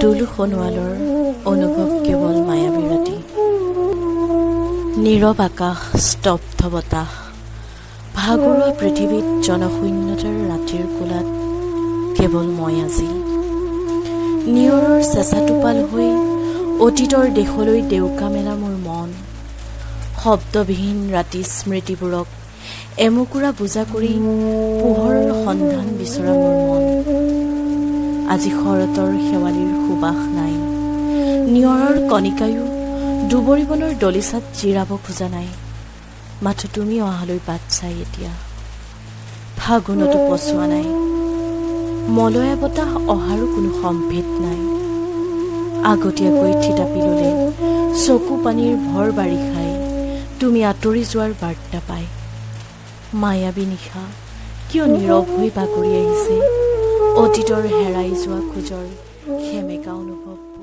দুলু সোণোৱালৰ অনুভৱ কেৱল মায়াবী ৰাতি। নীৰৱ আকাশ, স্তব্ধ বতাহ, ভাগৰুৱা পৃথিৱীত জনশূন্যতাৰ ৰাতিৰ কোলাত কেৱল মই আজি। নিয়ৰৰ চেঁচা টোপাল হৈ অতীতৰ দেশলৈ ডেউকা মেলা মোৰ মন। শব্দবিহীন ৰাতি স্মৃতিবোৰক এমুকুৰা বোজা কৰি পোহৰৰ সন্ধান বিচৰা মোৰ মন। আজি শৰতৰ শেৱালিৰ সুবাস নাই, নিয়ৰৰ কণিকায়ো দুবৰি বনৰ দলিচাত জিৰাব খোজা নাই। মাথো তুমি অহালৈ বাট চাই এতিয়া ফাগুনতো পচোৱা নাই, মলয়া বতাহ অহাৰো কোনো সম্ভেদ নাই। আগতীয়াকৈ থিতাপি ল'লে চকু পানীৰ ভৰ বাৰিষাই তুমি আঁতৰি যোৱাৰ বাৰ্তা পায়। মায়াবী নিশা কিয় নীৰৱ হৈ বাগৰি আহিছে অতীতৰ হেৰাই যোৱা খোজৰ সেমেকা অনুভৱ।